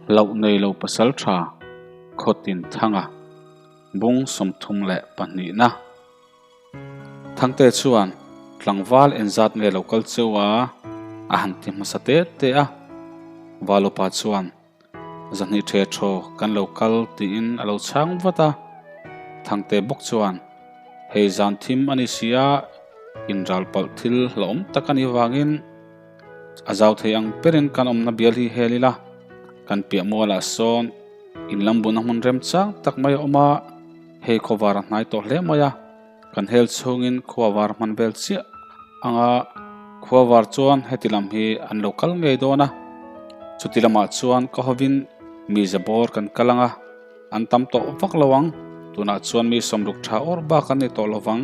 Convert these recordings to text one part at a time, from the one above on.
Hlauh nei lo pasaltha Khawtin Thanga bung 32na. Thangte chuan tlangval enzat nge lo kal cheu a a han ti hmasa te te a. Valupa chuan Zahnih the thaw kan lo kal tiin a lo chhang vat a. Thangte bawk chuan Hei zan thim a ni si a, inral palh thil hlauhawm tak a nih vangin A zau thei ang berin kan awmna bial hi hel ila, kan piah mualah sawn in lambuna hmun remchang tak mai a awm a, hei khawvar a hnai tawh hle mai a, kan hel chhungin khua var hman vel chiah anga khua var chuan heti lam hi an lo kal ngei dawn a, chuti lamah chuan ka hovin mi zabawr kan kal anga an tam tawh vak lo ang, tunah chuan mi sawmruk tha awr bak an ni tawh lo vang,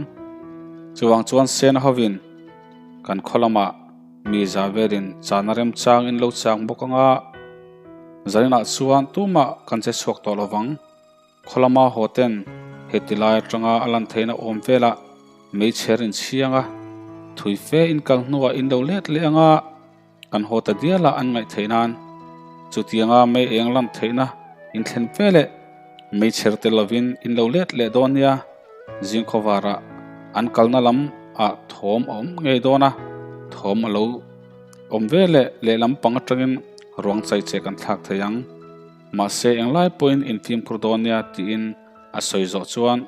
chuvang chuan sena hovin. Kan khaw lamah mi za velin chana remchang in lo chang bawk ang a, zaninah chuan tumah kan che chhuak tawh lo vang. Khaw lama haw ten heti lai atanga a lan theihna awm velah meichher in chhiang a, thui fe in kal hnuah in lo let leh ang a, kan haw ta dialah an ngaih theih nan chutianga mei eng lan theihna in thlen fe leh meichher tel lovin in lo let leh dawn nia, zingkhawvarah an kalna lam ah thawm a awm ngei dawn a, thawm a lo awm ve leh lehlam pang atangin ruang chai che kan thlak thei ang. Mahse englai pawhin in fimkhur dawn nia tiin a sawi zawh chuan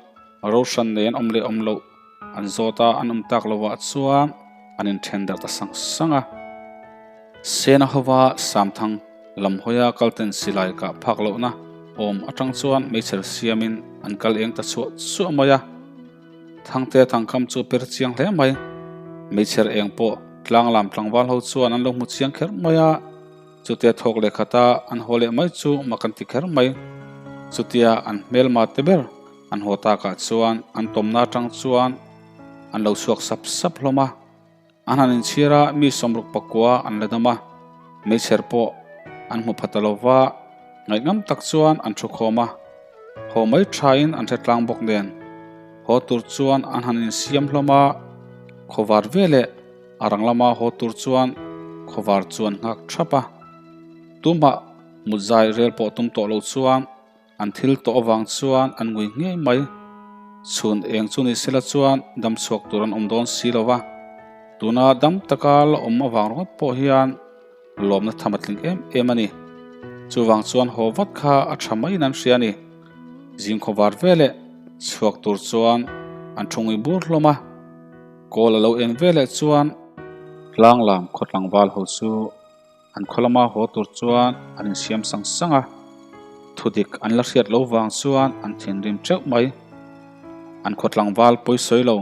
Roshan nei an awm leh awm loh An zawt a, an awm tak lovah chuan an inthen darh ta sang sang a. Sena hova Samthang lam hawia kalten silai kah phak lohna awm atang chuan meichher siamin an kal eng ta chhuah chhuah mai a. Thangte thangkham chu per chiang hle mai. Meichher eng pawh tlang lam tlangval ho chuan an lo hmu chiang kher mai a. Chutia thawk leh khata an haw leh mai chu mak an ti kher mai. Chutia an hmelma te ber An haw takah chuan an tawmna atang chuan an lo chhuak sap sap hlawm a. An han inchhir a, mi 69 an la dam a, meichher pawh an hmu pha ta lo va, ngaihnam tak chuan an thu khawm a. Haw mai thain an hre tlang bawk nen, haw tur chuan an han insiam hlawm a, khawvar veleh a rang lama haw tur chuan khawvar chu an nghak thap a. Tumah mutzai rel pawh tum tawh lo chuan An thil tawh avang chuan an ngui ngei mai. Chhun eng chu ni sela chuan dam chhuak tur an awm dawn si lo va, tuna dam taka la awm avang ringawt pawh hian lawmna tham a tling em em a ni. Chuvang chuan haw vat kha a tha maiin an hria a ni. Zingkhaw var veleh chhuak tur chuan an thu ngui bur hlawm a. Kawl a lo en veleh chuan tlanglam khaw tlangval ho chu An khaw lama haw tur chuan an insiam sang sang a, thudik an la hriat lo vang chuan an thinrim teuh mai. An khaw tlangval pawi sawi lo,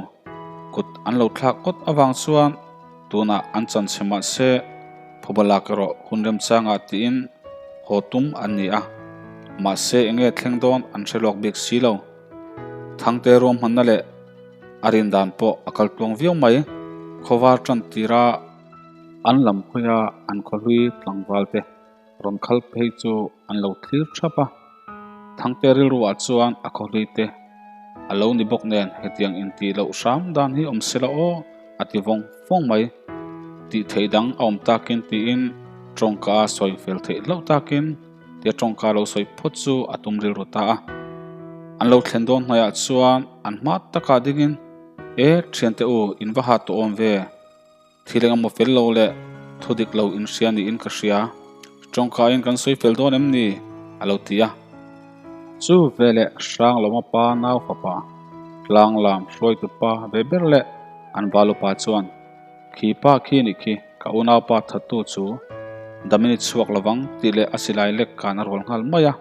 kut an lo thlak awt avang chuan tunah an chan chhe mah se phuba lak erawh hun remchangah tiin haw tum an ni a, mahse enge thleng dawn an hre lawk bik si lo. Thangte ruahmanna leh a rin dan pawh a kal tluang viau mai, khawvar tan tira. An lam hawi a, an khawhlui tlangval te rawn khal phei chu an lo thlir thap a. Thangte rilruah chuan a khawhlui te a lo ni bawk nen hetiang intih loh hram dan hi awm sela aw a ti vawng vawng mai. Tih theih dang a awm takin tiin tawngka a sawi fel theih hlauh takin tia tawngka lo sawi phawt chu a tum rilru ta a. An lo thlen dawn hnuaiah chuan an hma takah dingin, E thiante u, in va ha tawh awm ve. Thil engemaw fel lo leh thu dik lo inhria niin ka hria. Tawngkaiin kan sawi fel dawn em ni? a lo ti a. Chu veleh Hranglawma pa nau fapa, Tlanglam hruaitu pa ve ber leh an valupa chuan, Khi pa khi nih khi, ka unaupa thattu chu Damini chhuak lovang tih leh a silai lek kan a rual nghal mai a.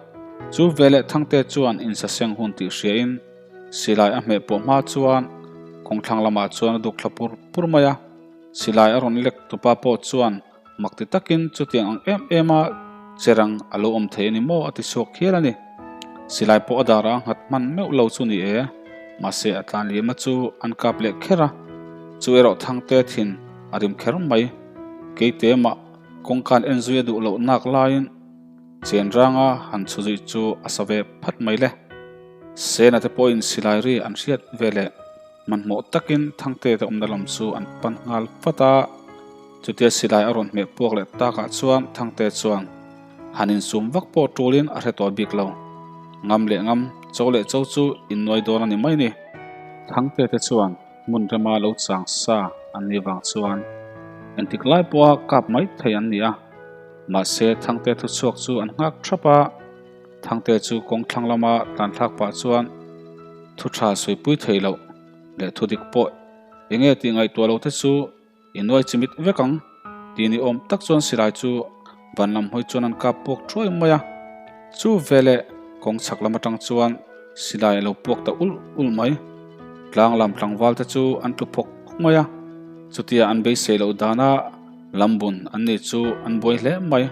Chu veleh Thangte chuan insaseng hun tih hriain, Silai a hmeh pawh hma chuan kawngthlang lamah chuan a duk thla pur pur mai a, silai a rawn lek tupa pawh chuan mak ti takin chutiang ang em em a cherang a lo awm thei a ni maw a ti chhuak hial a ni. Silai pawh a darah a nghat hman meuh lo chu ni e, mahse a tlan liama chu an kap leh kher a, chu erawh Thangte thin a rim kher mai. Keite mah kawngkan en zui a duh loh nak laiin chen ranga han chhu zui chu a sa ve phat mai le. Sena te pawhin silai ri an hriat veleh hmanhmawh takin Thangte te awmna lam chu an pan nghal vat a. Chutia silai a rawn hmeh puak leh takah chuan Thangte chuan, Han insum vak pawh tulin a hre tawh bik lo. Ngam leh ngam, cho leh cho chu innuai dawn a ni mai ni. Thangte te chuan hmun rema lo chang sa an nih vang chuan engtik lai pawha kap mai thei an ni a. Mahse Thangte thuchhuak chu an nghak thap a, Thangte chu kawng thlang lama tlan thlak pah chuan thu tha sawipui thei loh leh thu dik pawh enge tih ngaihtuah lo te chu I nuai chimit vek ang tih ni awm tak chuan silai chu van lam hawi chuan an kap puak thuai mai a, chu veleh kawng chhak lam atang chuan silai a lo puak ta ulh ulh mai. Tlang lam tlangval te chu an tlu phawk mai a, chutia an beisei loh dana lambun an ni chu an buai hle mai.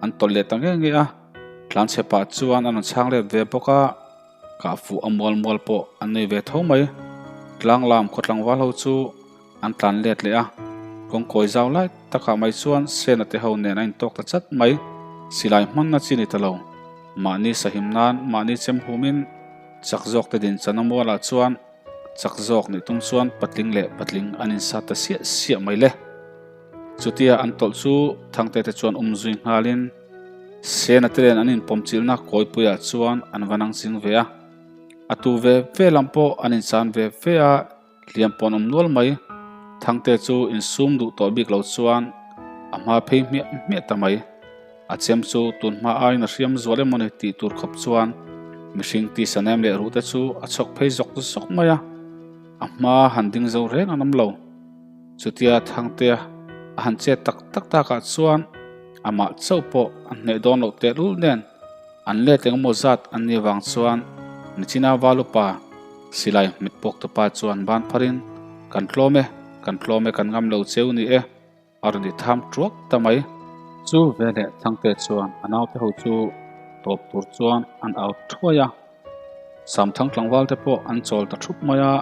An tawlh leh ta nge nge a, tlanchhe pah chuan an rawn chhang let ve bawk a. Kah fuh a mual mual pawh an nei ve tho mai. Tlang lam khaw tlangval ho chu an tlan let leh a, kawngkawi zau lai takah mai chuan Sena te ho nen a intawk ta chat mai. Silai hmanna chi ni ta lo. Mahni sahim nan mahni chem humin chak zawk te din chan a mualah chuan chak zawk nih tum chuan patling leh patling an insat ta siah siah mai le. Chutia an tawlh chu Thangte te chuan um zui nghalin Sena te nen an inpawmchilhna kawipuiah chuan an va nang zing ve a. A tu ve ve lam pawh an insan ve ve a, hliam pawh an awm nual mai. Thangte chu insum duh tawh bik lo chuan a hma phei hmiah hmiah ta mai. A chem chu tun hma aiin a hriam zual emawni tih tur khawp chuan mihring tisa nem leh ruh te chu a chhawk phei zawk zawk mai a. A hma han ding zo reng an awm lo. Chutia Thangtea a han chet tak tak takah chuan amah chauh pawh a hneh dawn loh tehlul nen an let engemaw zat an nih avang chuan Nichina Valupa silai hmet pawk tupa chuan ban pharin Kan tlawm e, kan tlawm e, kan ngam lo cheu ni e a rawn i tham tuak ta mai. Chu veleh Thangtea chuan a naute ho chu tawp tur chuan an au thuai a. Samthang tlangval te pawh an chawl ta thup mai a,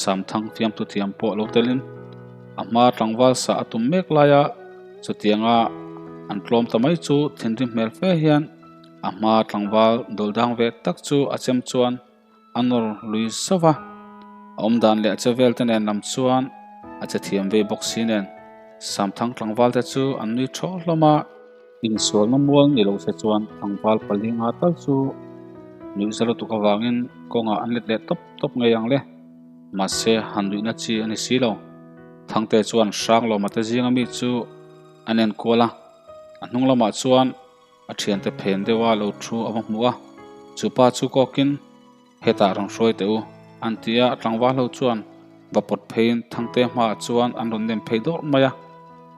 Samthang fiamthu thiam pawh lo telin a hma tlangval sa a tum mek lai a, chutianga an tlawm ta mai chu thinrim hmel fe hian a hma tlangval dawldang ve tak chu a chem chuan a nawr lui zauh va, a awmdan leh a che vel te nen lam chuan a che thiam vei bawk si nen Samthang tlangval te chu an nui thaw hlawm a. Insualna mual ni lo se chuan tlangval palinga tal chu nuihza lutuk avangin kawngah an let leh tawp tawp ngei ang le. Mahse, han nuihna chi a ni si lo. Thangte chuan Hranglawma te zinga mi chu an enkual a, a hnung lamah chuan a thiante phen deuha lo thu a va hmu a, chu pa chu kawkin, Hetah rawn hruai teh u, an ti a, tlangval ho chuan va pawt pheiin Thangte hmaah chuan an rawn nem phei dawrh mai a.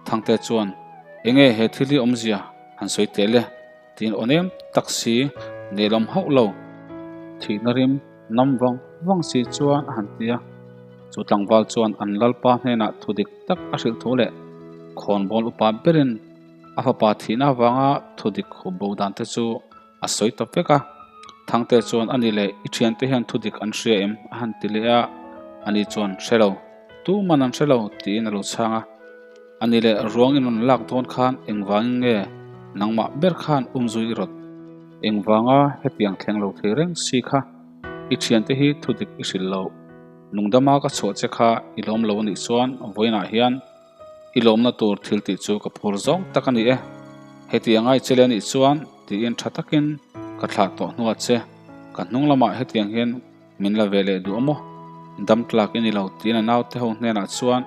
Thangte chuan, Enge he thil hi awmzia han sawi teh le? tiin aw nem tak si, nelawm hauh lo, thihna rim nam vang vang si chuan a han ti a. Chu tlangval chuan an lalpa hnenah thu dik tak a hrilh thu leh khawnbawl upa berin a fapa thihna avanga thu dik hup bo dan te chu A sawi ta vek a, Thangte chuan a ni leh i thiante hian thu dik an hria em? a han ti leh a, ani chuan hre lo, tuman an hre lo tiin a lo chhang a. A ni leh ruang in rawn lak dawn khan engvangin nge nangmah ber khan umzui i rawt? Engvanga hetiang thleng lo thei reng si kha i thiante hi thu dik i hrilh lo, nungdama ka chhuah che kha i lawm lo anih chuan vawiinah hian I lawmna tur thil tih chu ka phur zawng tak a ni e. Heti a ngai che leh anih chuan tiin tha takin ka thlah tawh hnuah che ka hnung lamah hetiang hian min la ve leh duh a maw? Dam tlak i ni lo tiin a naute ho hnenah chuan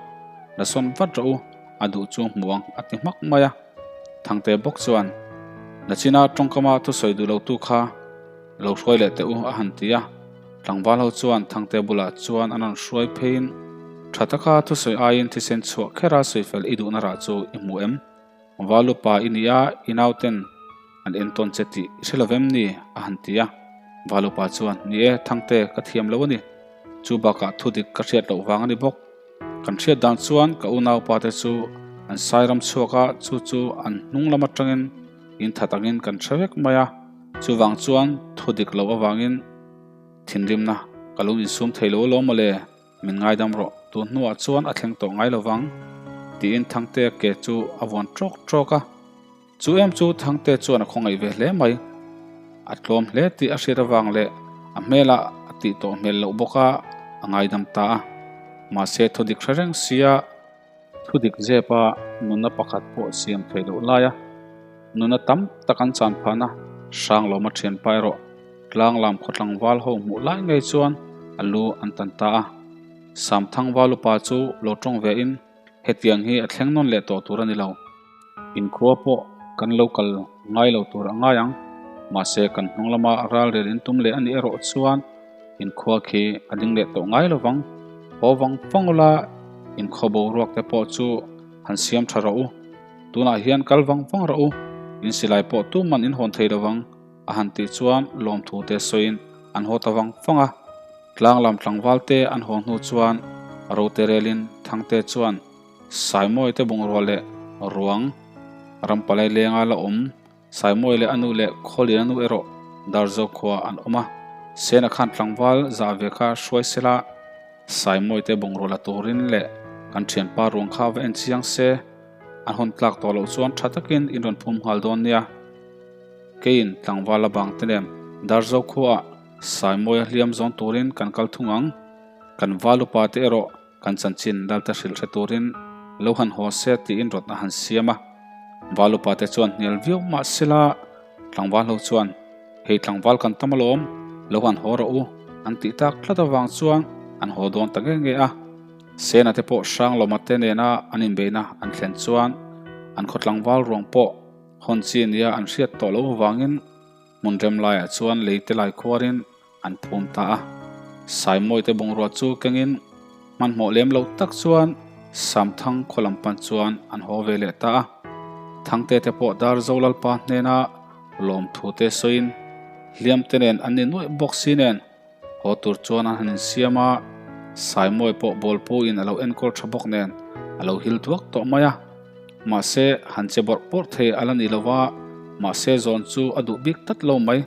la sawn vat rawh u, a duh chu hmu ang a ti hmak mai a. Thangte bawk chuan Nachina tawngkama thusawi duh lotu kha Lo hruai leh teh u a han ti a, tlangval ho chuan Thangte bulah chuan an rawn hruai pheiin tha taka thusawi aiin thisen chhuah khera sawifel i duhna rah chu i hmu em? Valupa i ni a, i nauten an entawn che tih i hre lovem ni? a han ti a, Valupa chuan Ni e, Thangte ka thiam lo a ni, chu bakah thudik ka hriat loh vang a ni bawk. Kan hriat dan chuan ka unaupa te chu an sairam chhuak a, chu chu an hnung lam atangin in that angin kan hre vek mai a, chuvang chuan thu dik loh avangin thinrimna ka lo insum thei lo alawm mawle, min ngaidam rawh, tun hnuah chuan a thleng tawh ngai lovang tiin Thangtea ke chu a vuan tawk tawk a. Chu em chu Thangte chuan a khawngaih ve hle mai. A tlawm hle tih a hriat avang leh a hmelah a tih tawh hmel loh bawk a, a ngaidam ta a. Mahse thu dik hre reng sia, thu dik zepa nunna pakhat pawh siam thei loh laia Nuna tam tak an chan phahna Hranglawma thianpa erawh tlanglam khaw tlangval ho hmuh lai ngei chuan a lu an tan ta a. Samthang valupa chu lo tawng ve in hetiang hi a thleng nawn leh tawh tur a ni lo. Inkhua pawh kan lo kal ngai lo tur a ngai ang. Mahse kan hnung lama ralrel in tum leh a nih erawh chuan inkhua khi a ding leh tawh ngai lo vang. Haw vang vang ula inkhaw boruak te pawh chu han siam tha rawh u. Tunah hian kal vang vang rawh u, in silai pawh tuman in hawn thei lo vang a han tih chuan lawmthu te sawiin an haw ta vang vang a. Tlang lam tlangval te an haw hnu chuan rote relin Thangte chuan Saimawi te bungrua leh ruang rampalai lenga la awm Saimawi leh a nu leh Khawlian a nu erawh Darzo khua an awm a. Sena khan tlangval zah ve kha hruai sela Saimawi te bungrua la turin leh kan thianpa ruang kha va en chiang se an hawn tlak tawh loh chuan tha takin in rawn phum nghal dawn nia. Keiin tlangval a bang te nen Darzo khuaah Saimawi a hliam zawn turin kan kal thung ang. Kan val upa te erawh kan chanchin Lalte hrilh hre turin lo han haw se tiin rawt a han siam a. Val upa te chuan hnial viau mah sela tlangval ho chuan hei tlangval kan tam alawm, lo han haw rawh u an tih tak tlat avang chuan an haw dawn ta nge nge a. Sena te pawh Hranglawma te nena an inbeihna an thlen chuan an khaw tlangval ruang pawh hawn chi nia an hriat tawh loh avangin Hmun rem laiah chuan lei te lai khuarin an phum ta a. Saimawi te bungrua chu kengin hmanhmawh lem lo tak chuan Samthang khaw lam pan chuan an haw ve leh ta a. Thangte te pawh Darzo Lalpa hnena lawmthu te sawiin hliam te nen an ni nuaih bawk si nen haw tur chuan an han insiam a. Saimawi pawh bawlpuin a lo enkawl tha bawk nen a lo hil duak tawh mai a. Mahse, han che bawrh bawrh thei a la ni lo va, mahse zawn chu a duh bik tlat lo mai.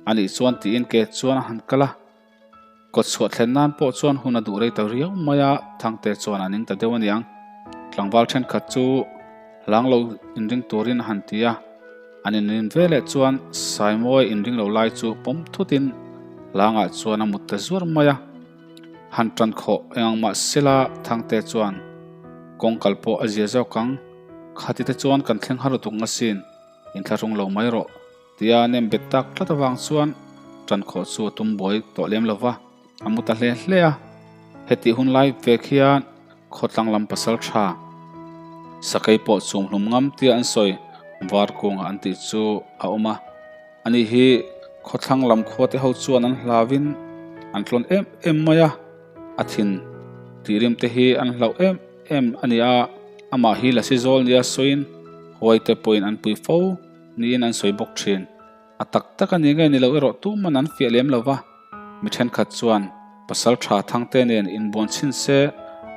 A nih chuan tiin ke chuan a han kal a. Kawt chhuah thlen nan pawh chuan hun a duh rei ta riau mai a, Thangte chuan a ning ta deuh a niang. Tlangval thenkhat chu hlang lo inring turin a han ti a. An inrin ve leh chuan Saimawi inring lo lai chu pawm thutin hlangah chuan a mut ta zuar mai a. Han tan khawh eng ang mah sela Thangte chuan kawng kal pawh a zia zawk ang, khati te chuan kan thleng har lutuk ngasin inthlahrung lo mai rawh tia nem bet tak tlat avang chuan tan khawh chu a tum buai tawh lem lo va, a mu ta hle hle a. Hetih hun lai vek hian khawtlang lam pasal tha sakei pawh chhum hlum ngam tia an sawi var kungah an tih chu a awm a. Ani hi khawthlang lam khuate ho chuan an hlauvin an tlawn em em mai a, a thin tih rim te hi an hlauh em em a ni a, amah hi lasi zawl nia sawiin huai te pawhin an pui fo niin an sawi bawk thin. A tak tak a ni nge ni lo erawh tuman an fiah lem lo va, mi thenkhat chuan pasal tha thangte nen inbuan chhin se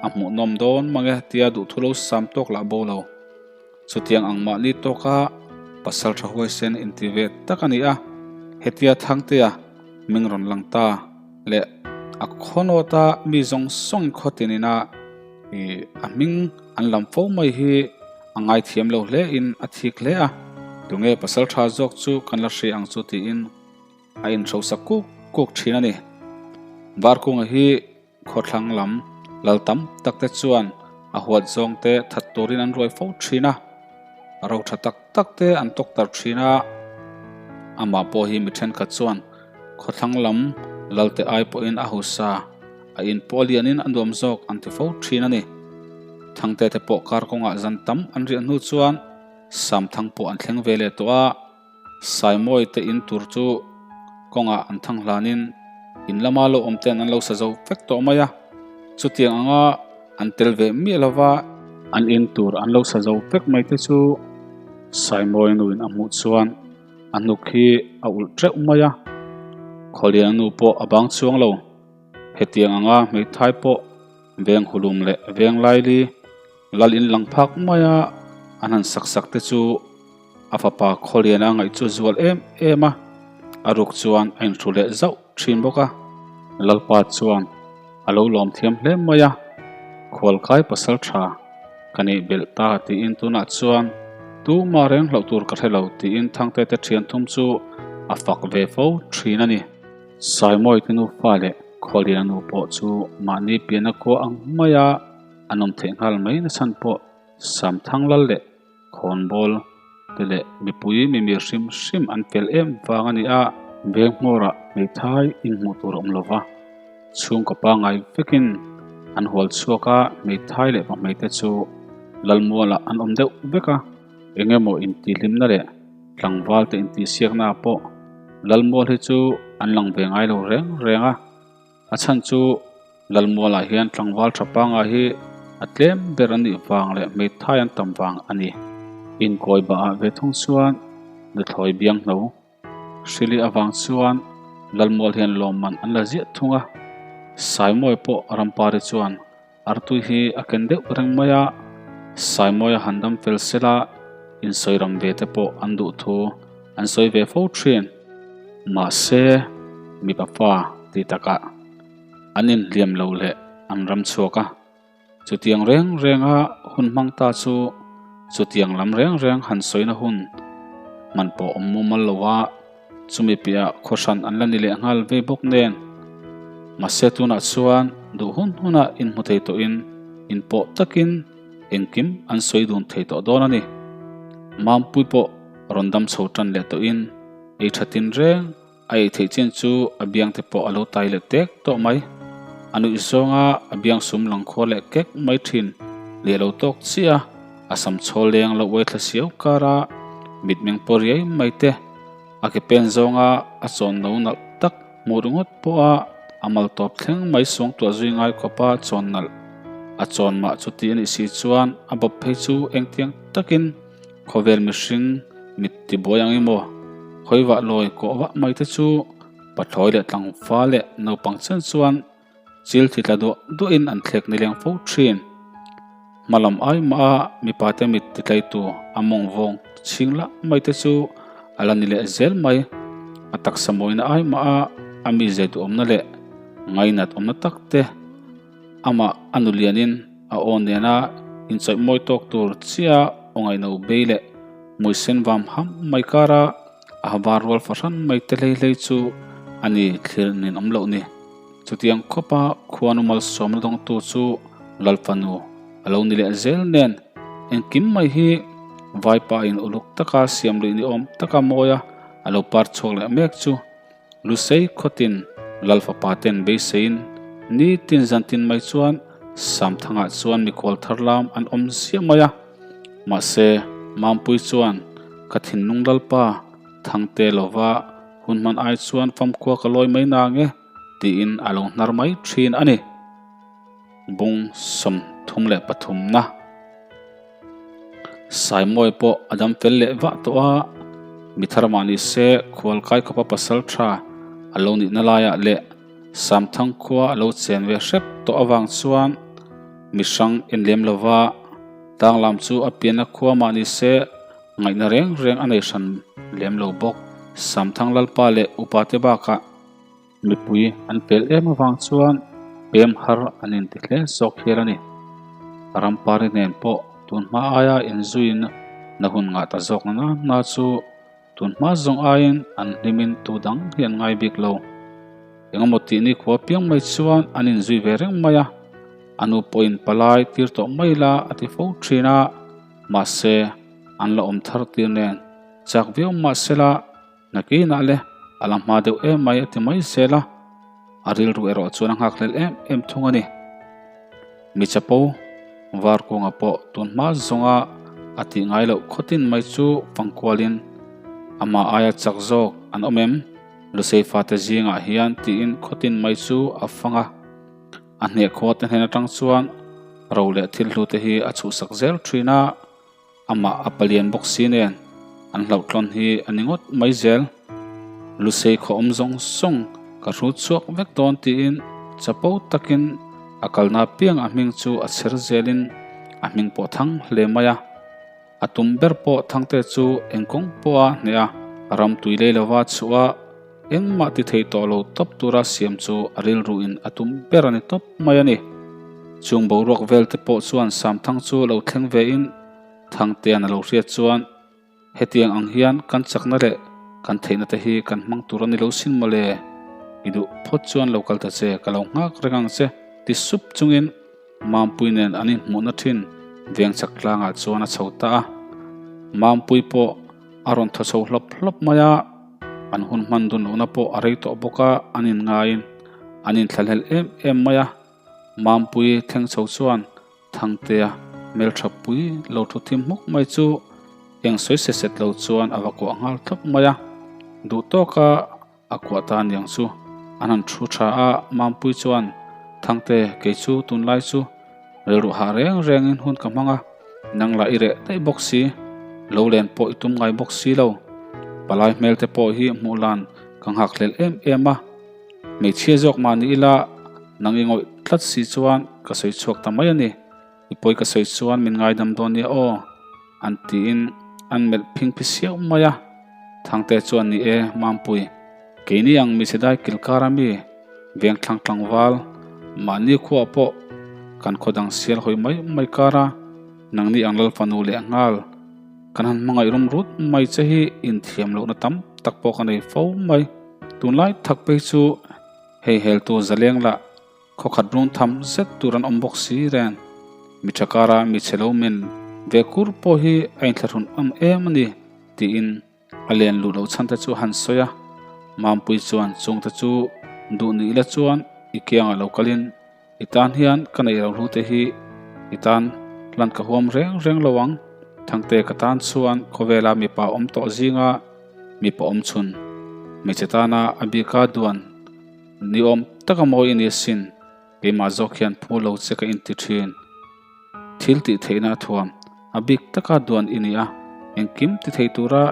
a hmuhnawm dawn mang e tia duhthu lo sam tawk lah bo lo. Chutiang ang mahni tawka pasal tha huaisen inti ve tak a ni a, hetia Thangtea hming rawn lang ta leh a khawnawta mi zawng zawng khaw tinina ih a hming an lam fo mai hi a ngaithiam lo hle in a thik hle a, tunge pasal tha zawk chu kan la hria ang chu tiin a inhrosa kuk kuk thin a ni. Varkunga hi. Khawthlang lam lal tam tak te chuan a huat zawng te that turin an ruai fo thin a, ro tha tak tak te an tawk tar thin a. Amah pawh hi mi thenkhat chuan khawthlang lam lal te ai pawhin a hausa, a in pawh lianin a nuam zawk an ti fo thin a ni. Thangte te pawh kar kawngah zan tam an riah hnu chuan Samthang pawh an thleng ve leh tawh a. Saimawi te in tur chu kawngah an thang hlanin in lama lo awm ten an lo sa zo vek tawh mai a, chutiang anga an tel ve miah lova an in tur an lo sa zo vek mai te chu Saimawi nuin a hmuh chuan a hnuk hi a ulh teuh mai a, Khawliana nu pawh a bang chuang lo, hetiang anga hmeithai pawh veng hulum leh veng laili lal in lang phak maia an han sak sak te chu A fapa Khawliana ngaih chu a zual em em a, a ruk chuan a inhru leh zauh thin bawk a. Lalpa chuan a lo lawm thiam hle mai a, Khualkai pasal tha ka neih belh ta tiin tunah chuan tumah reng hlauh tur ka hre lo tiin Thangte te thian thum chu a fak ve fo thin a ni. Saimawi te nufa leh Khawliana nu pawh chu mahni pianna khua ang maia an awm theih nghal mai nachhan pawh Samthang lal leh Khawnbawl. te leh mipui mimir hrim hrim an fel em vang a ni a. Veng hmawrah hmeithai inhmuh tur a awm lo va, chhungkaw pangngai vekin an hual chhuak a, hmeithai leh pahmei te chu Lalmualah an awm deuh vek a, eng emaw intihhlimna leh tlangval te intihsiakna ah pawh Lalmual hi chu an lang ve ngai lo reng reng a, a chhan chu Lalmualah hian tlangval tha pangngai hi a tlem ber a nih vang leh hmeithai an tam vang a ni. Inkawi bah ah ve thung chuan nuthlawi biang hno Hrili avang chuan Lalmual hian lawmman an la ziah thung a, Saimawi pawh Rampari chuan artui hi a ken deuh reng mai a, Saimawia han dam fel sela insawi ram ve te pawh an duh thu an sawi ve fo thin. Mahse, mipa fa ti takah an inhliam lo leh an ram chhuak a. Chutiang reng renga hun hmang ta chu chutiang lam reng reng han sawina hun hman pawh awm mumal lo a, chumi piahah khaw hran an la ni leh nghal ve bawk nen. Mahse tunah chuan duh hun hunah inhmu thei tawhin inpawh takin engkim an sawi dun thei tawh dawn a ni. Mampui pawh rawn dam chho tan leh tawhin ei tha tin reng A ei theih chin chu a biang te pawh a lo tai leh tek tawh mai. A nuih zawnga a biang sum lang khuar leh kek mai thin leh lo tawk chiah a, a sam chhawl leng lo uai thla siau kar a, mitmeng pawh riai mai te, a ke pen zawnga a chawn no nalh tak hmuh ringawt pawh a, a mal tawp thleng mai suangtuah zui ngai khawpa chawn nalh a chawn mah chuti a nih si chuan a bawp phei chu engtiang takin Khawvel mihring mit tibuai ang emaw, khawivah lawi kawh vah mai te chu pathlawi leh tlangval leh naupang chen chuan chil thi tla duah duahin an thlek nileng fo thin. Hma lam ai mah a mipa te mit titlaitu a mawng vawng chhing lah mai te chu a la ni leh zel mai. A taksa mawina ai mah a a mizia duhawmna leh ngainat awmna tak te Amah a nu lianin a aw nena inchawih mawi tawk tur chiah aw ngaihno bei leh hmui sen vam ham mai kara a ha var rual fahran mai te hlei hlei chu a ni thlir nin awm loh ni. Chutiang khawpa khuanu malsawmna dawngtu chu Lalfanu a lo ni leh zel nen engkim mai hi vaipa in uluk taka siam luih ni awm taka mawia a lo par chhuak leh mek chu Lusei khawtin Lal fapa ten beiseiin nitin zantin mai chuan Samthangah chuan mikhual thar lam an awm ziah mai a. Mahse, Mampui chuan ka thinlung Lalpa Thangte lova hun hman ai chuan famkhua ka lawi mai nang e tiin a lo hnar mai thin a ni. Bung 33 na. Saimawi pawh a dam fel leh vah tawh a, mi thar mah ni se khualkai khawpa pasal tha a lo nihna laiah leh Samthang khua a lo chen ve hrep tawh avang chuan mi hrang en lem lo va, tanglam chu a pianna khua mah ni se ngaihna reng reng a nei hran lem lo bawk. Samthang Lalpa leh upate bakah. Mipui an pel em avang chuan pem har an inti hle zawk hial a ni. Rampari nen pawh tunhma aia inzuiin na hun ngah ta zawk na na chu tunhma zawng aiin an hlimin tu dang hi an ngai bik lo. Engemaw tih nikhua piang mai chuan an inzui ve reng mai a, a nu pawhin palai tir tawh mai la a ti fo thin a, mahse an la awm thar tir nen chak viau mahsela, Nakinah le, a la hma deuh em mai a ti mai zel a, a rilru erawh chuan a nghakhlel em em thung a ni. Mi chapo var kawnga pawh tun hma zawnga a tih ngai loh khawtin mai chu fangkualin amah aia chak zawk an awm em? Lusei fate zingah hian tiin khawtin mai chu a fang a, a hneh khuate hnen atang chuan ro leh thil hlute hi a chhuhsak zel thin a. Amah a palian bawk si nen an hlauhtlawn hi a ni ngawt mai zel. Lusei khaw awm zawng zawng ka hrut chhuak vek dawn tiin chapo takin a kalna piang a hming chu a chher zelin a hming pawh thang hle mai a. A tum ber pawh Thangte chu eng kawng pawha hneh a, ram tui lei lova chhuah a, engmah ti thei tawh lo tawp tura siam chu a rilruin a tum ber a ni tawp mai a ni. Chung boruak vel te pawh chuan Samthang chu lo thleng vein Thangtean a lo hriat chuan hetiang ang hian kan chakna leh kan theihna te hi kan hmang tur a ni lo sin mawle, i duh phawt chuan lo kal ta che ka lo nghak reng ang che ti sup chungin Mampui nen an inhmuhna thin veng chak tlangah chuan a chho ta a. Mampui pawh. A rawn thaw chho hlawp hlawp mai a, an hun hman dun lohna pawh a rei tawh bawk a, an inngaiin an inthlahlel em em mai a. Mampui thleng chho chuan Thangtea hmeltha pui lo thu thim hmuk mai chu eng sawi se set lo chuan a va kuah nghal thlawp mai a, duh tawka a kuah ta aniang chu an han thu tha a, Mampui chuan Thangte kei chu tunlai chu rilru hah reng rengin hun ka hmang a, nang lah i reh daih bawk si, lo len pawh i tum ngai bawk si lo, palai hmel te pawh hi hmuh lan ka nghak hlel em em a. Hmeichhia zawk mah ni ila nang i ngawih tlat si chuan ka sawi chhuak ta mai a ni. I pawi ka sawi chuan min ngaidam dawn nia aw, an tiin an melh phing phi siau mai a. Thangte chuan ni e, Mampui, keini ang mi chhedai kilkar a mi, vengthlang tlangval, mahni khuaah pawh kan khaw dang sial hawi mai mai kar a, nangni ang lal fanu leh nghal kan han hmangaih rum rut mai che hi inthiam lohna tam tak pawh ka nei fo mai. Tunlai thak phei chu hei heltu zaleng lah khawkhat rung tham zet tur an awm bawk si reng. Mi tha kara mi chhe lo men ve kur pawh hi a inthlahrun awm em a ni tiin a len luh loh chhan te chu a han sawi a. Mampui chuan chungte chu duh ni ila chuan i kiangah lo kalin I tan hian ka neih lo hlute hi i tan hlan ka huam reng reng lo ang. Thangte ka tan chuan khawvela mipa awm tawh zinga mipa awm chhun hmeichhe tana a bika duan ni awm taka mawi i ni asin. Keimah zawk hian phu lo che ka inti thin. Thil tih theihna a thuam a bik taka duan i ni a, engkim ti thei tura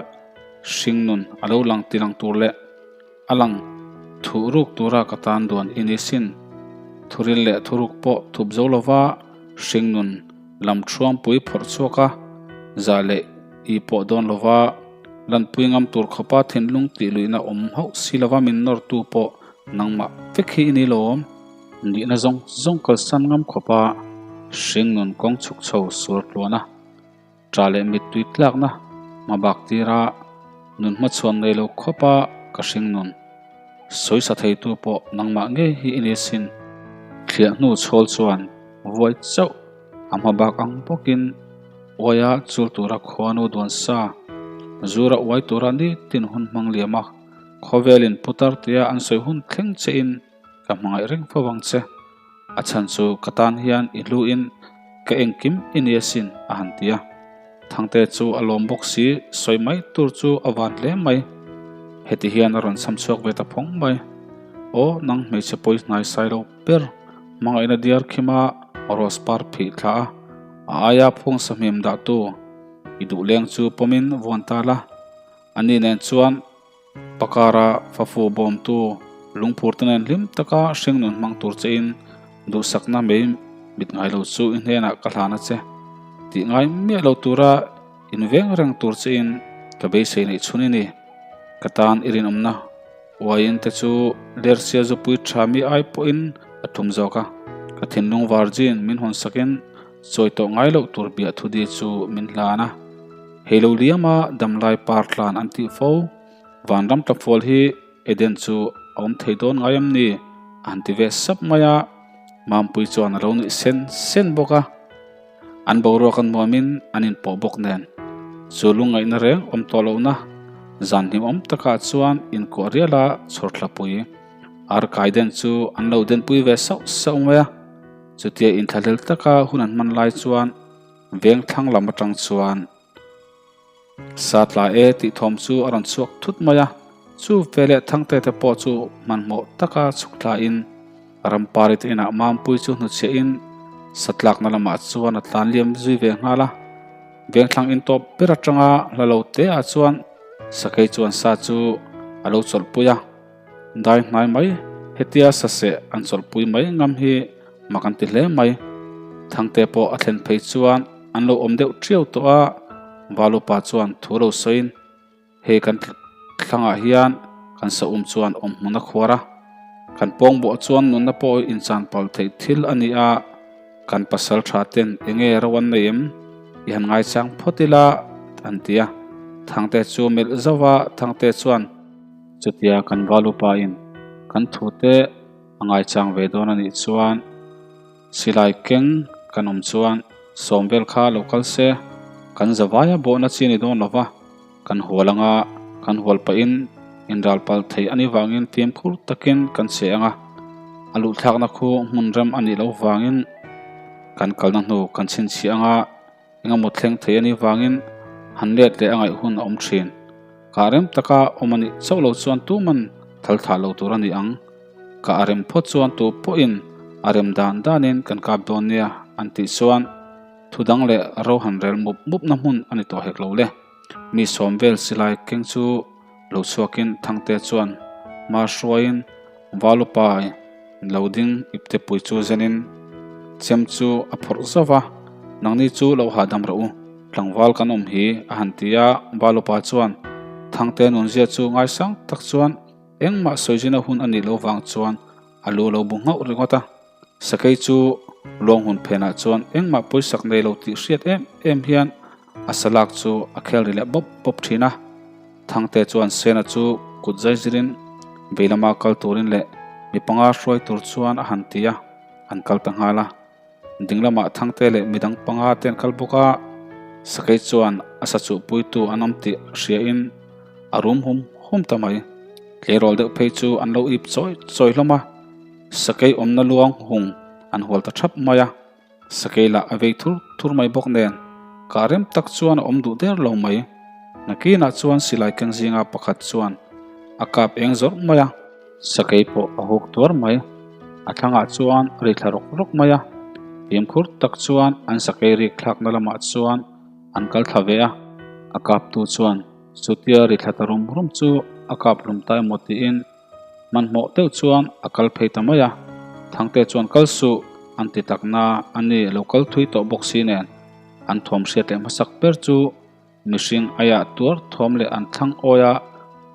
hringnun a lo lang ti lang tur leh A lang thuh ruk tura ka tan duan i ni sin. Thuril leh thuruk pawh thup zo lova hringnun lam thuampui phawrh chhuak a, zah leh i pawh dawn lova lanpui ngam tur khawpa thinlung tih luihna awm hauh si lova min nawrtu pawh nangmah vek hi i ni lawm. Nihna zawng zawng kalsan ngam khawpa hringnun kawng chhuk chho sual tluan a. Ṭah leh mittui tlakna hmabak tira nun hmachhuan nei lo khawpa ka hring nun. Sawisa theitu pawh nangmah ngei hi i ni sin. Thliah hnu chhawl chuan vuai chauh a hmabak ang bawkin uaia chul tura khuanu duan sa, zura uai tura nitin hun hmang liam a, khawvelin putar tia an sawi hun thleng chein ka hmangaih reng fo vang che. A chhan chu ka tan hian i hluin ka engkim i ni asin a han ti a. Thangte chu a lawm bawk si, sawi mai tur chu a van hle mai. Heti hian a rawn cham chhuak ve ta phawng mai. Aw, nang hmeichhe pawi hnai sai lo ber, hmangaihna diar khima rose par phih thla a, a aia phung sahmim dahtu i duh leng chu pawmin vuan ta la. Ani nen chuan Pakara fafu bawmtu lungphur te nen hlim taka hringnun hmang tur chein duhsakna mei mit ngai lo chu i hnenah ka hlan a che. Tih ngai miah lo tura inveng reng tur chein ka beisei neih chhun i ni. Ka tan i rinawmna uaiin te chu lersia zupui tha mi ai pawhin a thum zawk a. Ka thinlung vargin min hawn sakin Sawi tawh ngai loh tur biah thudi chu min hlan a, hei lo liama damlai par tlan an tih fo. Vanram tlafual hi Eden chu a awm thei dawn ngai em ni? A han ti ve sap mai a, Mampui chuan a lo nuih sen sen bawk a. An boruak an nuamin an inpawh bawk nen chu lungngaihna reng awm tawh lohna zan hlimawm takah chuan inkuah riala chhawrthlapui ar kai den chu an lo denpui ve sauh sauh mai a. Chutia inthlahlel taka hun an hman lai chuan veng thlang lam atang chuan sa tla e tih thawm chu a rawn chhuak thut mai a, chu veleh Thangte te pawh chu hmanhmawh taka chhuk thlain Rampari te inah Mampui chu hnuchhiahin sa tlakna lamah chuan a tlan liam zui ve nghal a. Vengthlang in tawp ber atanga hla lo te ah chuan sakei chuan sa chu a lo chawlhpui a. Dai hnai mai, hetia saseh an chawlhpui mai ngam hi mak an ti hle mai. Thangte pawh a thlen phei chuan an lo awm deuh ṭiau tawh a, Valupa chuan thu lo sawiin, Hei kan thlangah hian kan saum chuan awm hmun a khuar a, kan pawngbuah chuan nunna pawh inchan palh theih thil a ni a, kan pasal tha ten enge ro an nei em? I han ngaichang phawt ila an ti a. Thangte chu melh zauh a, Thangte chuan, Chutia kan Valupa in kan thute a ngaichang ve dawn a nih chuan silai keng kan awm chuan sawm vel kha lo kal se, kan zavaia bawhna chi a ni dawn lo va. Kan hual anga kan hual pahin inral pal thei a nih vangin fimkhur takin kan che anga a luhthlakna khu hmun rem a nih loh vangin kan kalna hnu kan chhinchhiah anga Engemaw thleng thei a nih vangin han let leh a ngaih hun a awm thin. Kah rem taka awm a nih chauh lo chuan tuman thal thlah lo tur a ni ang. Kah a rem phawt chuan tu pawhin a rem dan danin kan kap dawn nia an tih chuan thu dang leh ro han rel mup mupna hmun a ni tawh hek lo le. Mi sawm vel silai keng chu lo chhuakin Thangte chuan hma hruaiin Valupai lo ding iptepui chu zenin chem chu a phawrh zauh va, Nangni chu lo hahdam rawh u, tlangval kan awm hi a han ti a, Valupa chuan Thangte nunzia chu ngaisang tak chuan engmah sawizina hun a nih loh vang chuan a lu lo bu nghauh ringawt a. Sakei chu luang hun phenah chuan engmah pawisak nei lo tih hriat em em hian a salak chu a khel ri leh bawp bawp thin a. Thangte chuan Sena chu kut zai zirin vei lama kal turin leh mi panga hruai tur chuan a han ti a, an kal ta nghal a. Ding lamah Thangte leh midang panga te an kal bawk a, Sakei chuan a sa chuhpuitu an awm tih hriain a rum hum hum ta mai. Tleirawl deuh phei chu an lo ip chawi chawi hlawm a. Sakei awmna luang hung an hual ta thap mai a, sakei lah a vei thur thur mai bawk nen kah rem tak chuan a awm duh der lo mai. Nakinah chuan silai keng zinga pakhat chuan a kap eng zawrh mai a, sakei pawh a huk tuar mai, a thlangah chuan a ri thla rawk rawk mai a, fimkhur tak chuan an sakei rik thlakna lamah chuan an kal thla ve a, a kaptu chuan chutia ri thla ta rum rum chu a kap hlum ta emaw tiin Hmanhmawh deuh chuan a kal phei ta mai a, Thangte chuan kal suh an ti tak na a ni lo kal thui tawh bawk si nen an thawm hriat leh hmasak ber chu mihring aiah tuar thawm leh an thlang awi a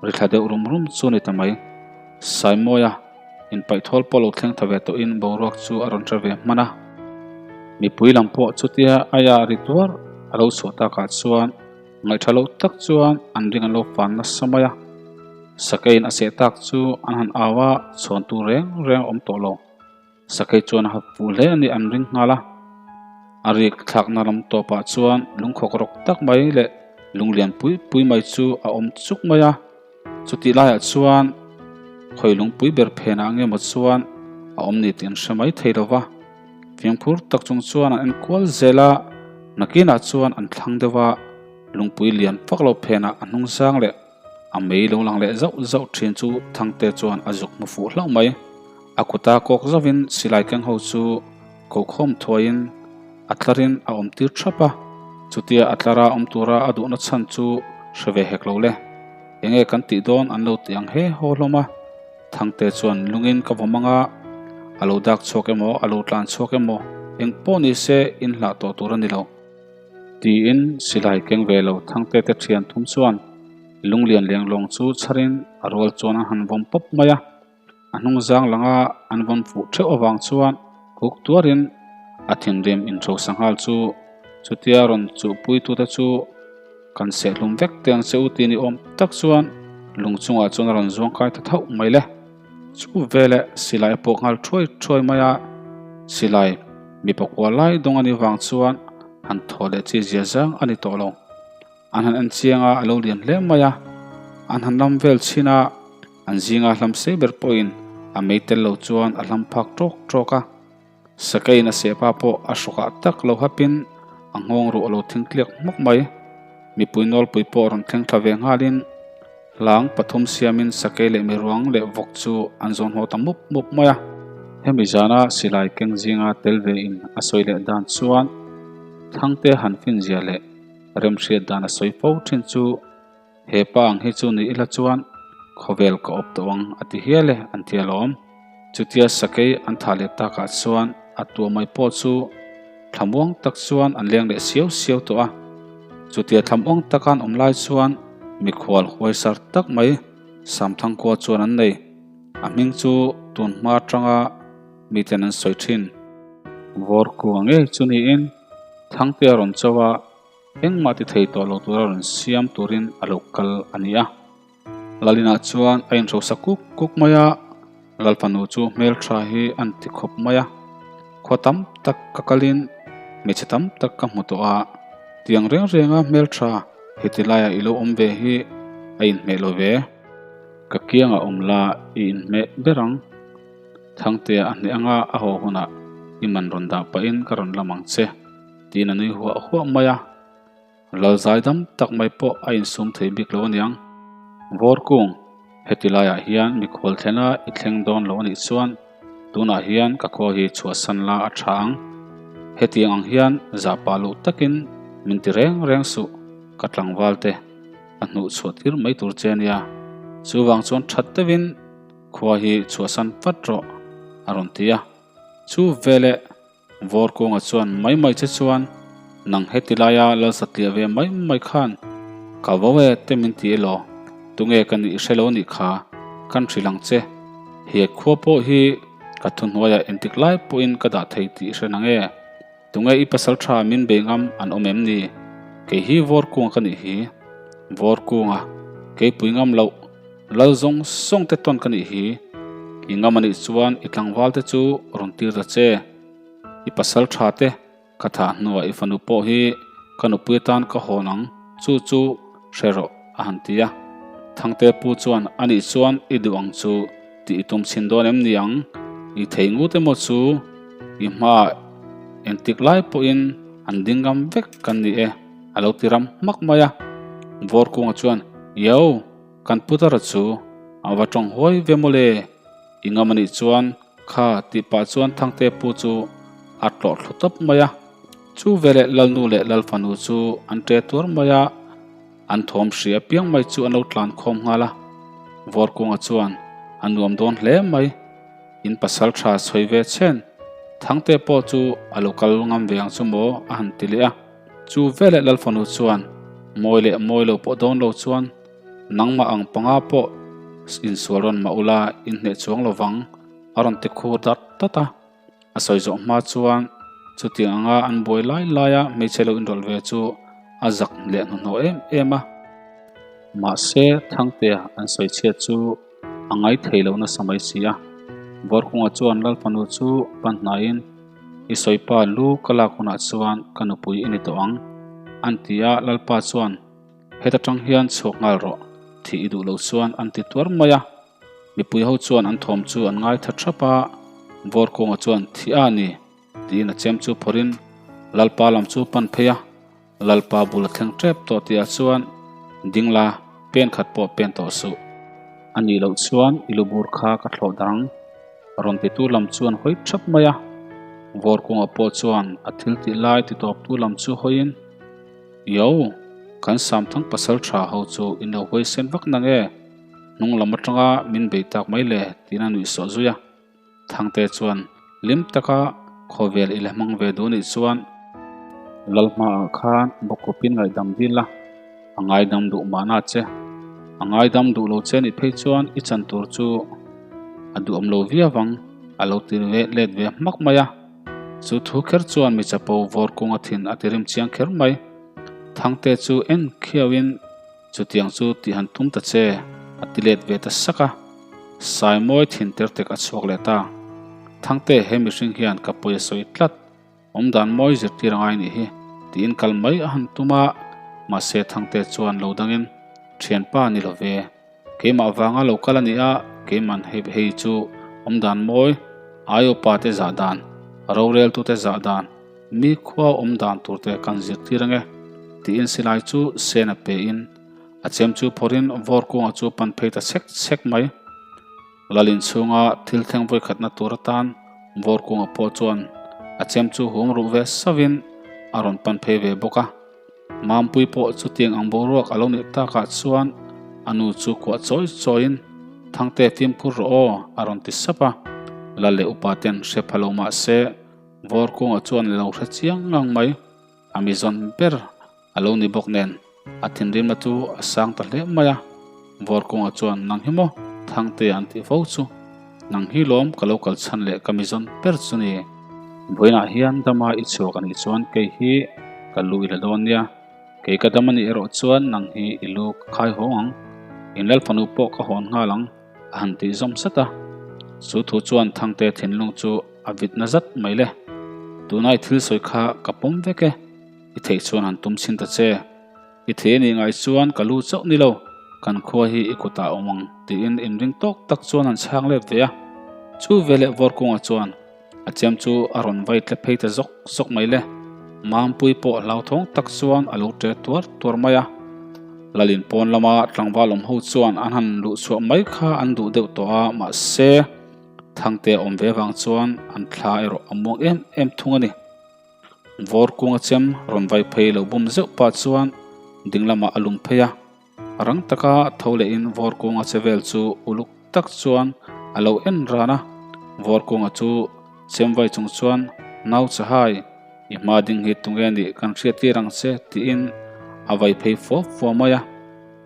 ri thla deuh rum rum chu ni ta mai. Saimawia inpaihthawl pawh lo thleng tha ve tawhin boruak chu a rawn hre ve hman a, mipui lam pawh chutia aia ri tuar a lo chhuah takah chuan Ngaihṭha lo tak chuan an ring an lo fan nasa mai a, sakeiin a seh tak chu an han au a, chhawn tur reng reng a awm tawh lo. Sakei chuan a hap fuh hle a nih an ring nghal a, a rik thlakna lam tawpah chuan lungkhawk rawk tak mai leh lung lian pui pui mai chu a awm chuk mai a, chutih laiah chuan khawi lungpui ber phenah nge maw chuan a awm ni tih an hre mai thei lo va. Fimkhur tak chung chuan an enkual zel a, nakinah chuan an thlang deuh a, lungpui lian vak lo phenah a hnung zang leh a mei lo lang leh zauh zauh thin chu Thangte chuan a zuk hmu fuh hlauh mai. A kuta kawk zauhin silai keng ho chu kokhawm thuaiin a tlarin a awm tir thap a, chutia a tlara awm tura a duhna chhan chu hre ve hek lo le. Enge kan tih dawn an lo ti ang he haw hlawm a. Thangte chuan lungin ka vawm anga, a lo dak chhuak emaw, a lo tlan chhuak emaw, eng pawh ni se in hlah tawh tur a ni lo. Tiin silai keng ve lo Thangte te thian thum chuan lunglian lenglawng chu chharin a rual chuan an han vawm pawp mai a, a hnung zang langa an vawn fuh theuh avang chuan kuk tuarin a thinrim inhrosa nghal chu chutia rawn chuhpuitute chu Kan sehlum vek te ang che u tih ni awm tak chuan lung chungah chuan a rawn zuang kai ta thauh mai le. Chu veleh silai a pawh nghal thuai thuai mai a, silai mipa kua lai dawng a nih vang chuan han thaw leh chi zia zang a ni tawh lo. An han en chiang a, a lo lian hle mai a, an han lam vel chhin a, an zinga hlam sei ber pawhin a mei tel lo chuan a hlam phak tawk tawk a. Sakeiin a sehpa pawh a hrawkah tak lo hapin a nghawng ruh a lo thing tliak hmawk mai. Mipui nawlpui pawh rawn thleng thla ve nghalin hlang pathum siamin sakei leh miruang leh vawk chu an zawn haw ta mup mup mai a. Hemi zana silai keng zinga tel vein a sawi leh dan chuan Thangte han finzia leh remhriat dan a sawi fo thin chu He pa ang hi chu ni ila chuan khawvel ka awp tawh ang a ti hial e an ti alawm. Chutia sakei an thah leh takah chuan a tua mai pawh chu thlamuang tak chuan an leng leh siau siau tawh a. Chutia thlamuang taka an awm lai chuan mikhual huaisar tak mai Samthangkua chuan an nei. A hming chu tun hma atanga miten an sawi thin. Vawrkua ngei chu niin Thangtea rawn cho a. Engmah ti thei tawh lo tura rawn siam turin a lo kal a ni a. Lalinah chuan a inhrosa kuk kuk mai a, Lalfanu chu hmeltha hi an ti khawp mai a. Khua tam tak ka kalin hmeichhe tam tak ka hmu tawh a, tiang reng renga hmeltha Heti laiah i lo awm ve hi a inhmeh lo ve. Ka kiangah awm la i inhmeh ber ang. Thangtea a hneh anga a haw hunah i man rawn dah pahin ka rawn lam ang che, tiin a nui huah huah mai a. Lal zai dam tak mai pawh a insum thei bik lo aniang. Vawrkung, heti laiah hian mikhual thlena i thleng dawn lo anih chuan tunah hian ka khua hi chhuahsan la a tha ang. Hetiang ang hian zahpah loh takin min ti reng reng suh, ka tlangval te a hnuh chhuah tir mai tur che ania. Chuvang chuan that deuhin khua hi chhuahsan vat rawh a rawn ti a. Chu veleh Vawrkunga chuan mai mai che chuan nang heti laia lal satliah ve mai mai khan ka vo e te min ti elaw? Tunge ka nih hre lo nih kha kan hrilh ang che. He khua pawh hi ka thuhnuaiah entik lai pawhin ka dah thei tih hre nang e. Tunge i pasal tha min bei ngam an awm em ni? Kei hi Vawrkunga ka nih hi. Vawrkunga, keipui ngam loh. Lal zawng zawng te tawn ka nih hi, i ngam anih chuan i tlangval te chu rawn tir ta che. I pasal tha te ka thah hnuah i fanu pawh hi ka nupui atan ka hawn ang, chu chu hre rawh a han ti a. Thangte pu chuan anih chuan i duh ang chu tih i tum chhin dawn em ni ang, i thei ngut emaw chu i hmaah engtik lai pawhin an ding ngam vek kan ni e a lo ti ram hmak mai a. Vawrkunga chuan, Yo! Kan putara chu a va tawng huai ve mawle, i ngam anih chuan kha tih pah chuan Thangte pu chu a tlawh thlu tawp mai a. Chu veleh Lalnu leh Lalfanu chu an ṭe tuar mai a, an thawm hri apiang mai chu an lo tlan khawm nghal a. Vawrkunga chuan a nuam dawn hle mai, in pasal tha sawi ve chhen, Thangte pawh chu a lo kal ngam ve ang chu maw a han ti leh a. Chu veleh Lalfanu chuan mawi leh mawi lo pawh dawn lo chuan nangmah ang panga pawh insual rawn mah ula inhneh chuang lo vang a rawn ti khur dat dat a. A sawi zawh hma chuan chutiang anga an buai lai laia hmeichhe lo inrawlh ve chu a zak leh hnuhnawh em em a. Mahse Thangtea an sawi chhiat chu a ngai thei lo nasa mai si a. Vawrkunga chuan Lalfanu chu pan hnaiin I sawipa lu ka lak hunah chuan ka nupui i ni tawh ang, an ti a, Lalpa chuan, Heta tang hian chhuak nghal rawh, thih i duh lo chuan an ti tuar mai a. Mipui ho chuan an thawm chu an ngaitha thap a, Vawrkunga chuan, Thih a ni, tiin a chem chu phawrhin Lalpa lam chu pan phei a, Lalpa bul a thleng tep tawh tihah chuan ding la, pen khat pawh pen tawh suh. A nih loh chuan i lubur kha ka thlawh dang. Rawn titu lam chuan hawi thap mai a. Vawrkunga pawh chuan a thil tih lai titawptu lam chu hawiin, Yo, kan Samthang pasal tha ho chu in lo huaisen vak nang e, hnung lam atanga min bei tak mai le, tiin a nuih sawh zui a. Thangte chuan hlim taka khawvel i la hmang ve duh nih chuan Lalhmaah khan bawkkawpin ngaihdam dil la, a ngaidam duh mahna che. A ngaidam duh lo che nih phei chuan i chan tur chu a duhawm lo viau ang a lo ti ve let ve hmak mai a. Chu thu kher chuan mi chapo vawr kunga thin a ti rim chiang kher mai. Thangte chu en khiauin Chutiang chu tih han tum ta che, a ti let ve ta sak a. Saimawi thin ter tek a chhuak leh ta. Thangte, he mihring hian ka pawi a sawi tlat. Awmdan mawi zirtir a ngai nih hi, tiin kal mai a han tum a. Mahse Thangte chuan lo dangin, Thianpa ni lo ve. Keimah vanga lo kal a ni a, keiman hei hei chu awmdan mawi, aiawpa te zah dan, roreltute zah dan, Mi khua awm dan tur te kan zirtir ange, tiin silai chu sen a pe in a chem chu phawrhin vawr kunga chu pan phei ta chhek chhek mai. Lal inchhunga thil thleng vawikhatna tur atan vawr kunga pawh chuan a chem chu hum ruh ve sauhin a rawn pan phei ve bawk a. Mampui pawh chutiang ang boruak a lo nih takah chuan a nu chu kuah chawi chawiin, Thangte fimkhur rawh aw, a rawn ti sap a. Lal leh upa ten hre pha lo mah se, Vawrkunga chuan lo hre chiang ngang mai, a mi zawn ber a lo ni bawk nen a thinrimna chu a sang ta hle mai a. Vawrkunga chuan nang hi maw Thangte an tih fo chu, nang hi lawm ka lo kal chhan leh ka mi zawn ber chu ni. Vawiinah hian dama i chhuak a nih chuan kei hi ka lu i la dawn nia, kei ka dam a nih erawh chuan nang hi i lu ka khai hawng ang, in lalfanu pawh ka hawn nghal ang a han tih zawm zat a. Chu thu chuan Thangte thinlung chu A vit na zat mai le. Tunai thil sawi kha ka pawm vek e, i theih chuan han tum chhin ta che. I thei a nih ngai chuan ka lu chauh ni lo, kan khua hi i kutah a awm ang, tiin inring tawk tak chuan an chhang let ve a. Chu veleh Vawrkunga chuan a chem chu a rawn vai tle phei ta zawk zawk mai le. Mampui pawh hlauthawng tak chuan a lo ṭe tuar tuar mai a. Lalin pawn lama tlangval awm ho chuan an han luh chhuah mai kha an duh deuh tawh a, mahse Thangte a awm ve vang chuan an thla erawh a muang em em thung a ni. Vawr kunga chem rawn vai phei lo bum zeuh pah chuan ding lamah a lum phei a, rang taka tho lehin vawr kunga che vel chu uluk tak chuan a lo en ran a, vawr kunga chu chem vai chung chuan nau chahai i hma ding hi tunge nih kan hriat tir ang che tiin a vai phei fuap fuap mai a,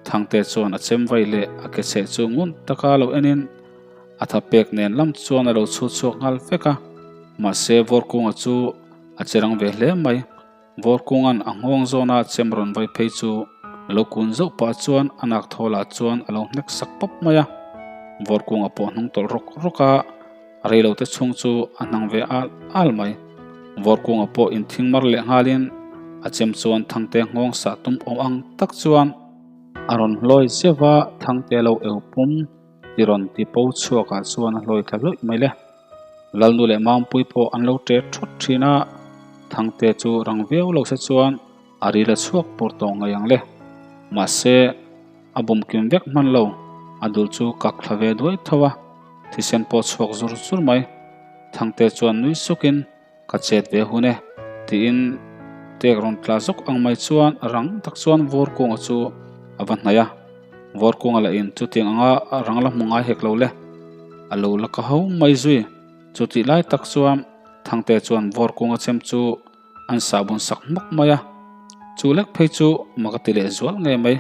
Thangte chuan a chem vai leh a ke chheh chu ngun taka lo enin A tha pek nen lam chuan a lo chhut chhuak nghal vek a, mahse Vawrkunga chu a che rang ve hle mai. Vawrkunga'n a nghawng zawna chem rawn vai phei chu a lo kun zauh pah chuan a nak thawlah chuan a lo hnek sak pawp mai a. Vawrkunga pawh hnung tawlh rawk rawk a, reilote chhung chu a hnang ve al al mai. Vawrkunga pawh inthing mar leh nghalin a chem chuan Thangte nghawng sah tum awm ang tak chuan a rawn hlawi zeuh a, Thangte lo eu pum. Ti rawn ti po chhuakah chuan a hlawi thla hlawih mai le. Lalnu leh Mampui pawh an lo ṭe ṭhawt ṭhin a, Thangte chu rang viau lo se chuan a ril a chhuak pur tawh ngei ang le. Mahse, a bum kim vek hman lo, a dul chu kak thla ve duai tho a, thisen pawh chhuak zur zur mai. Thangte chuan nui sukin Ka chet ve hun e, tiin tek rawn tla zawk ang mai chuan rang tak chuan Vawrkunga chu a va hnaih a. Vawrkunga lah in chutiang anga rang la hmu ngai hek lo le, a lo la ka ho mai zui. Chutih lai tak chuan Thangte chuan Vawrkunga chem chu an sahbun sak hmawk mai a. Chu lek phei chu mak a ti leh zual ngei mai,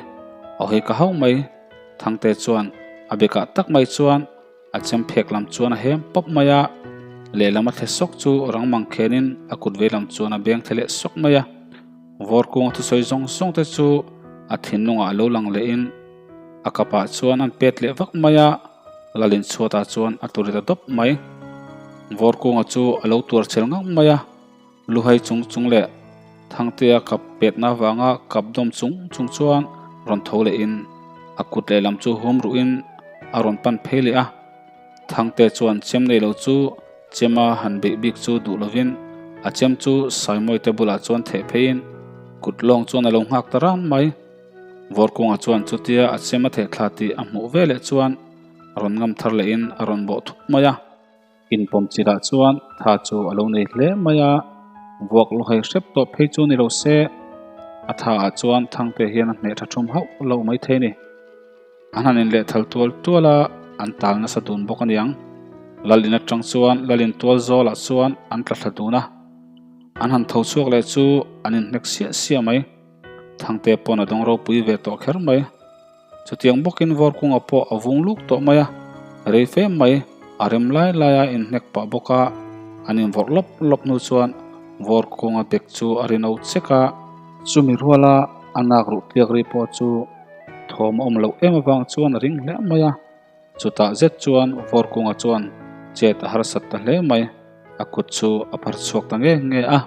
a hawi ka ho mai. Thangte chuan a bekah tak mai chuan A chem phek lam chuan a hem pawp mai a, lehlam a thle sawk chu rang mang khenin a kut vei lam chuan a beng thle leh sawk mai a. Vawr kunga thusawi zawng zawng te chu a thinlungah a lo lang lehin a kapah chuan an pet leh vak mai a, Lalin chhuatah chuan a turi ta dawp mai. Vawr kunga chu a lo tuar chhel ngang mai a. Luhai chung chung leh Thangtea kap petna avanga kap dawm chung chung chuan rawn tho lehin a kut lehlam chu hum ruhin a rawn pan phei leh a. Thangte chuan chem nei lo chu chema han beih bik chu duh lovin a chem chu Saimawite bulah chuan theh pheiin kut lawng chuan a lo nghak ta ran mai. Vawrkunga chuan chutia a chem a theh thla tih a hmuh veleh chuan rawn ngam thar lehin a rawn bawh thup mai a. Inpawm chilah chuan tha chu a lo nei hle mai a, vuak luhai hrep tawh phei chu ni lo se, a tha ah chuan Thangte hian a hneh tha thum hauh lo mai thei a ni. An han inleh thal tual tual a, an tal nasa dun bawk a niang. Lalin atang chuan Lalin tual zawlah chuan an tla thla dun a, an han tho chhuak leh chu an inhnek siah siah mai. Thangte pawn a dawng ropui ve tawh kher mai. Chutiang bawkin Vawrkunga pawh a vung luk tawh mai a, rei fe mai a rem lai lai a inhnek pah bawk a, an invawrh lawp lawp hnu chuan Vawrkunga bek chu a rinau chek a, chumi ruala a nak ruh tliak ri pawh chu thawm a awm loh em avang chuan a ring hle mai a, chutah zet chuan Vawrkunga chuan chet a harsat ta hle mai, a kut chu a phar chhuak ta nge nge a.